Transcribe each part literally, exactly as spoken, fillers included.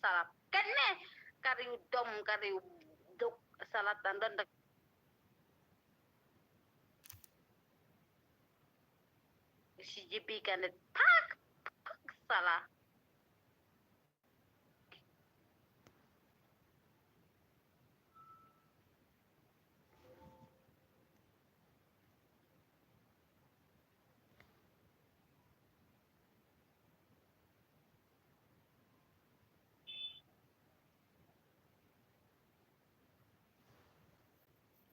sala. Kane ka riew dom, ka riew duk, sala tang don da C G B kane, tak, tak, sala.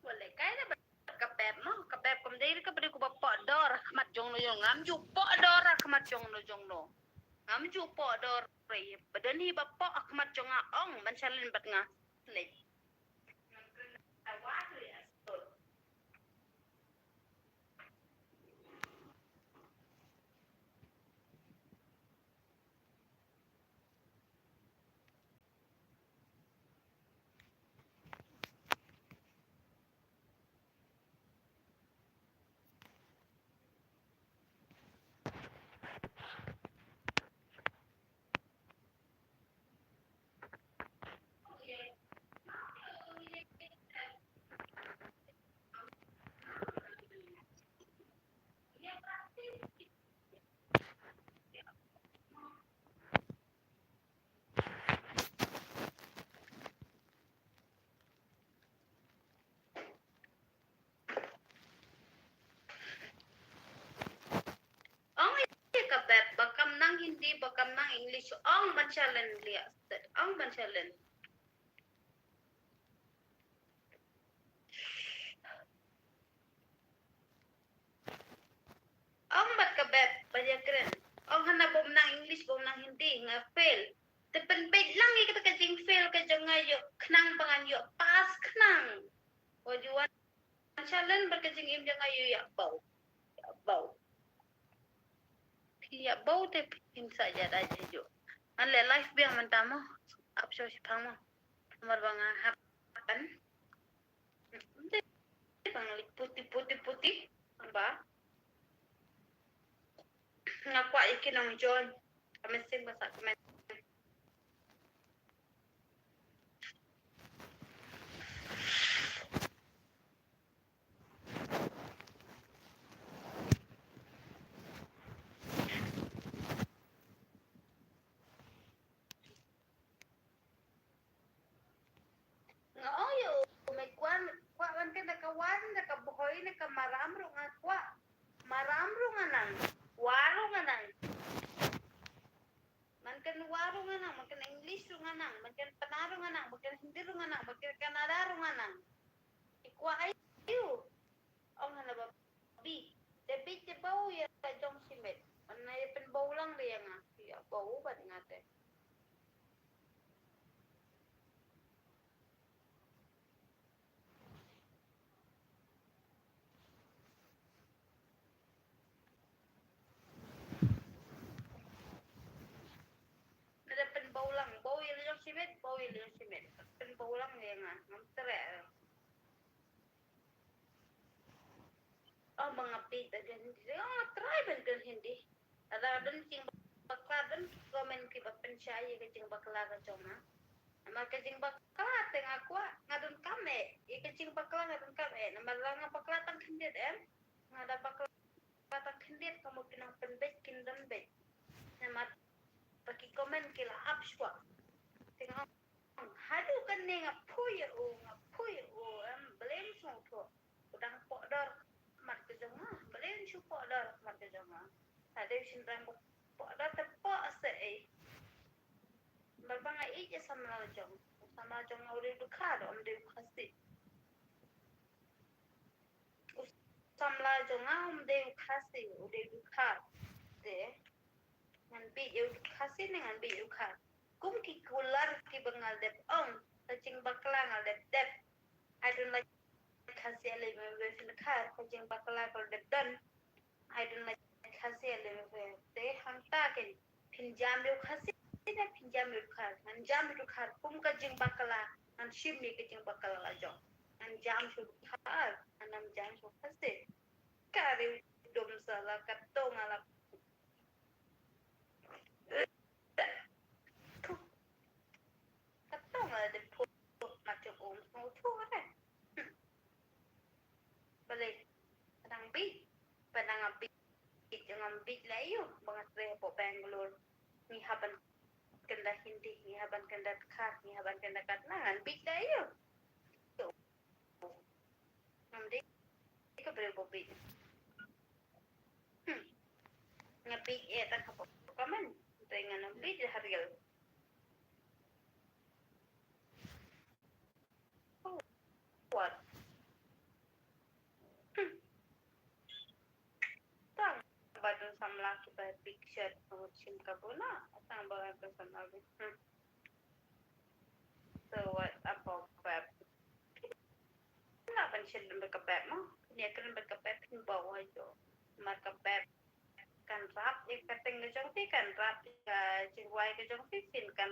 Wale kai da ka beb mo, ka beb kam dei ka bri ku ba pok dor khmat jong no jong ngam ju pok dor khmat jong no jong no. Ngam ju pok dor re. Ba don hi ba pok khmat jong nga ong ban shalin bad nga. Lek. Ong ïa ka beb, ba kam nang Hindi, ba kam nang English, ong ban shalin liah, ong ban shalin. Ong bad ka beb, ba ïa kren. Ong hana bym nang English, bym nang Hindi, nga fail. Te pynbeit lang ïa kata ka jingfail ka jong nga ïoh khnang ba ngan ïoh pass khnang. Wa ju wan challenge bad ka jingim jong nga ïoh ïa bau. Ïa bau. Phi ïa bau te phin sa ïa da ju. Ngan leh live biang mynta mo. Ap sha shiphang mo. Namar ba nga hap kan. Te ba nga leh puti, puti, puti. Ba nga kwah ïa ki nongjoin. Ka message ba sa comment. Nga ong ïa u, me kwah, kwah ban ken da ka wan, da ka bhoi, da ka maram ruh nga kwah. Maram ruh nga nang, wa ruh nga nang. Man ken wa ruh nga nang, man ken English ruh nga nang, man ken Pnar ruh nga nang, man ken Hindi ruh nga nang, man ken Kannada ruh nga nang. I kwah aïu? Ong hana ba bit. Te bit te bau ïa jong shimet. Mana ïa pynbau lang de ïa nga. Ïa bau bad nga te. Nada pynbau lang, bau ïa la jong shimet, bau ïa la jong shimet. Pynbau lang ïa nga, ngam treh. Oh, ba nga bit da kren Hindi. Oh, nga try ban kren Hindi. Lada don jingbakla, don ki comment kiba pynshai ïa ka jingbakla ka jong nga. Namar ka jingbakla te nga kwah, nga donkam eh. Ïa ka jingbakla nga donkam eh. Namar lada nga bakla tang khyndiat em. Nga da bakla tang khyndiat ka mut ki nongpynbeit kin don beit. Namar ba ki comment ki la ap shuwa. Te nga ong, haduh kane nga poi ïa u, nga poi ïa u, em, balei sngewthuh. U dang pok dor khmat ka jong nga, balei shu pok dor khmat ka jong nga. Lada u shynrang ba pok dor te pok sa ei. Namar ba nga ïeit ïa samla jong, samla jong nga u dei u Dkhar, um dei u Khasi. U samla jong nga um dei u Khasi, u dei u Dkhar. Te ngan bit ïa u Khasi ne ngan bit ïa u Dkhar. Kum ki kular kiba nga la dep ong, ka jingbakla nga la dep dep. I don't like Khasi, I live in Western Dkhar, ka jingbakla ka la dep don. I don't like Khasi, I live in Western. Te hangta ken phin jam ïa u Khasi ne phin jam ïa u Dkhar. Ngan jam ïa u Dkhar kum ka jingbakla, ngan shim ïa ka jingbakla la jong. Ngan jam sha u Dkhar, ngan ym jam sha u Khasi. Ka riew dum sala ka tong ala. ngam bit la ïoh ba nga trei hapoh Bangalore. Ngi hap ban kynda Hindi, ngi hap ban kynda Dkhar, ngi hap ban kynda katno, ngan bit la ïoh. To ngam dei ka briew ba bit. Hmm. Nga bit eh tang hapoh comment. Te ngan bit ha real. What? Hmm. Tang ba don samla kiba picture ka shim ka buna. Tang ba don samla. Hmm. So what about bab? Na ban shim ba ka bab mo. Ni kan ba ka bab phin ba wa jo. Mar ka bab kan rap ïa ka teng ka jong phi, kan rap ïa ka jingwai ka jong phi, phin kan